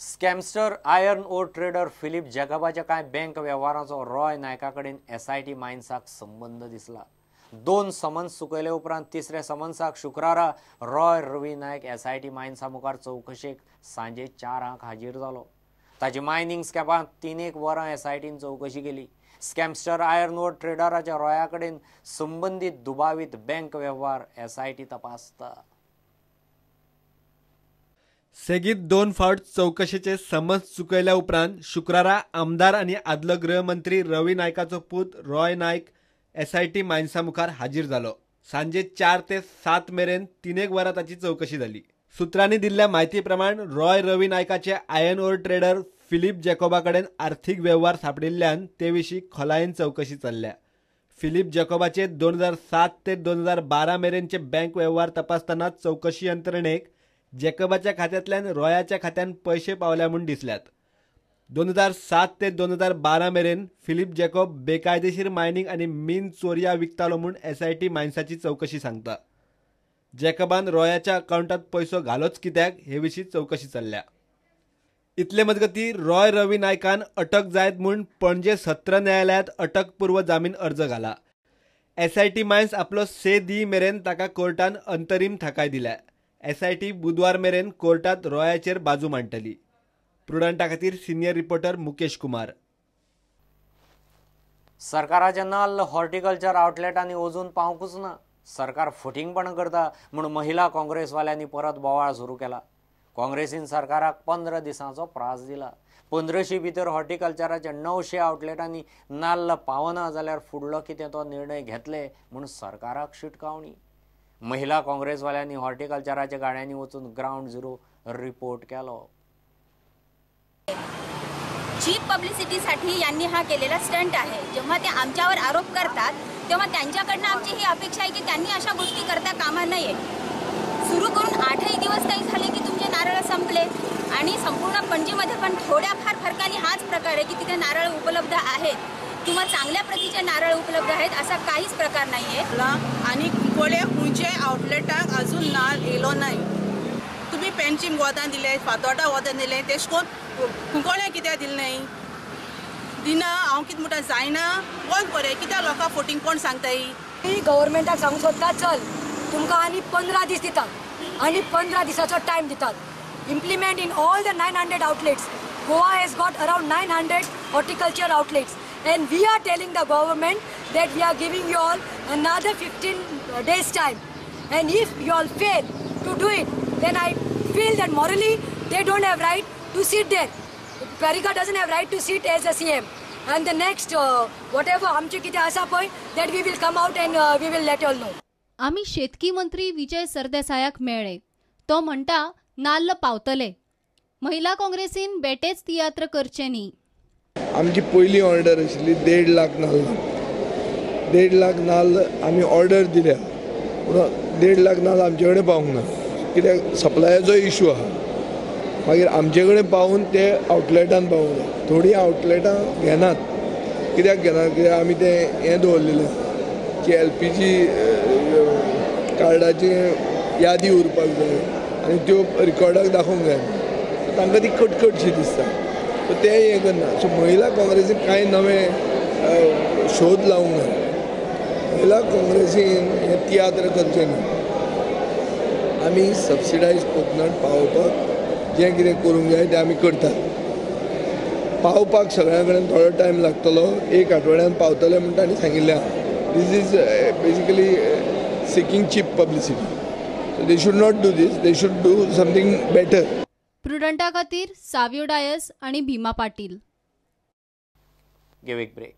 Scamster iron ore trader Philip जॅकबाच्या कांय bank वेव्हारांचो Roy नायका कडेन एसआयटी मायन्साक संबंद दिसला. 2 समन्स चुकयले उपरांत तिसऱ्या समन्साक शुक्रारा रॉय रवी नायक एसआयटी मायन्सा मुखार चवकशेक सांजे 4 हाजीर जालो. ताची मायनिंग स्कॅपांत 3 वरां एसआयटीन चवकशी केली. स्कॅमस्टर आयर्न ओर ट्रेडराच्या रॉया कडेन संबंदीत दुबावीत बँक वेव्हार एसआयटी तपासता. सेगीत 2 फावट चवकशेचे समन्स चुकयल्या उपरांत शुक्रारा आमदार आनी आदलो गृहमंत्री रवी नायकाचो पूत रॉय नायक एसआयटी मायन्सा मुखार हाजीर जालो. सांजे 4 ते 7 मेरेन 3 वरां ताची चवकशी जाली. सुत्रांनी दिल्ल्या म्हायती प्रमाण रॉय रवी नायकाचे आयर्न ओर ट्रेडर फिलीप जॅकोबा कडेन आर्थिक वेव्हार सांपडिल्ल्यान ते विशीं खोलायेन चवकशी चल्ल्या. फिलीप जॅकोबाचे 2007 ते 2012 मेरेनचे बँक वेव्हार तपासतना चवकशी यंत्रणेक जॅकबाच्या खात्यांतल्यान रॉयाच्या खात्यान पैशे पावल्या म्हूण दिसल्यात. 2007 ते 2012 मेरेन फिलीप जॅकब बेकायदेशीर मायनिंग आनी मीन चोरया विकतालो म्हूण एसआयटी मायन्साची चवकशी सांगता. जॅकबान रॉयाच्या अकाउंटात पैसो घालोच कित्याक हे विशीं चवकशी चल्ल्या. इतले मजगती रॉय रवी नायकान अटक जायत म्हूण पणजे सत्र न्यायालयात अटकपूर्व जामीन अर्ज घाला. एसआयटी मायन्स आपलो से दी मेरेन ताका कोर्टान अंतरीम थाकाय दिल्या. एसआयटी बुधवार मेरेन कोर्टात रॉयाचेर बाजू मांडटली. प्रुडंटा खातीर सिनियर रिपोर्टर मुकेश कुमार. सरकाराचे नाल्ल हॉर्टिकल्चर आउटलेटांनी अजून पावंकूच ना. सरकार फटींगपणां करता म्हूण महिला काँग्रेसवाल्यांनी परत बोवाळ सुरू केला. काँग्रेसीन सरकाराक 15 दिसांचो प्रास दिला. 1500 भितर हॉर्टिकल्चराच्या 900 आउटलेटांनी नाल्ल पावना जाल्यार फुडलो कितें तो निर्णय घेतले म्हूण सरकाराक शिटकावणी. महिला काँग्रेसवाल्यांनी हॉर्टिकल्चराच्या गाड्यांनी वचून ग्रावंड झिरो रिपोर्ट केलो. चीप पब्लिसिटीसाठी यांनी हा केलेला स्टंट आहे. जेव्हा ते आमच्यावर आरोप करतात तेव्हा त्यांच्याकडनं आमची ही अपेक्षा आहे की त्यांनी अशा गोष्टी करता कामा नये. सुरू करून 8 दिवस नाही झाले की तुमचे नारळ संपले आणि संपूर्ण पणजीमध्ये पण थोड्याफार फरकाने हाच प्रकार आहे की तिथे नारळ उपलब्ध आहेत किंवा चांगल्या प्रतीचे नारळ उपलब्ध आहेत असा काहीच प्रकार नाही आहे. आणि कुंकळे खंयचे आउटलेटाक अजून नाल येयलो नाही. तुमी पेंचीम वोतान दिले, फातोर्डा वोतान दिले, तेश कोन कुंकळे कित्याक दिले नाही दिना. हांव कितें म्हणटा जायना बंद बरें कित्याक लोकांक फटींगपण सांगताय. गव्हर्मेंटाक सांगूंक सोदता चल तुमकां आनी 15 दीस दिता आनी 15 दिसाचो टायम दितात. Implement in all the 900 outlets. Goa has got around 900 horticulture outlets and we are telling the government that we are giving you all another 15 days time, and if you all fail to do it, then I feel that morally they don't have right to sit there. Parrikar doesn't have right to sit as a CM. And the next whatever आमचे कितें आसा पळय that we will come out and we will let you all know. आमी शेतकी मंत्री विजय सरदेसायाक मेळ्ळे. तो म्हणटा नाल्ल पावतले. महिला काँग्रेसीन बेटेच तियात्र करचे न्ही. आमची पयली ऑर्डर आशिल्ली 1.5 लाख नाल्ल. 1.5 लाख नाल्ल आमी ऑर्डर दिल्या पूण 1.5 लाख नाल्ल आमचे कडेन पावूंक ना कित्याक सप्लायाचो इशू आहा. मागीर आमचे कडेन पावून ते आवटलेटान पावूंक जाय. थोडीं आवटलेटां घेनात. कित्याक घेनात कित्याक आमी तें हें दवरलेलें की LPG कार्डाची यादी उरपाक जाय आनी त्यो रिकॉर्डाक दाखोवंक जाय. तांकां ती कटकटशी दिसता सो ते हें करना. सो महिला काँग्रेसीन कांय नवे शोध लावंक ना. महिला काँग्रेसीन हे तियात्र करचे न्ही. आमी सबसिडायज कोकनट पावोवपाक जें कितें करूंक जाय तें आमी करतात. पावपाक सगळ्यां कडेन थोडो टायम लागतलो. एक आठवड्यान पावतले म्हूण तांणी सांगिल्लें आहा. This is basically seeking cheap publicity. So they should not do this. They should do something better. प्रुडंटा खातीर सावियो डायस आणि Bhima Patil. Give a break.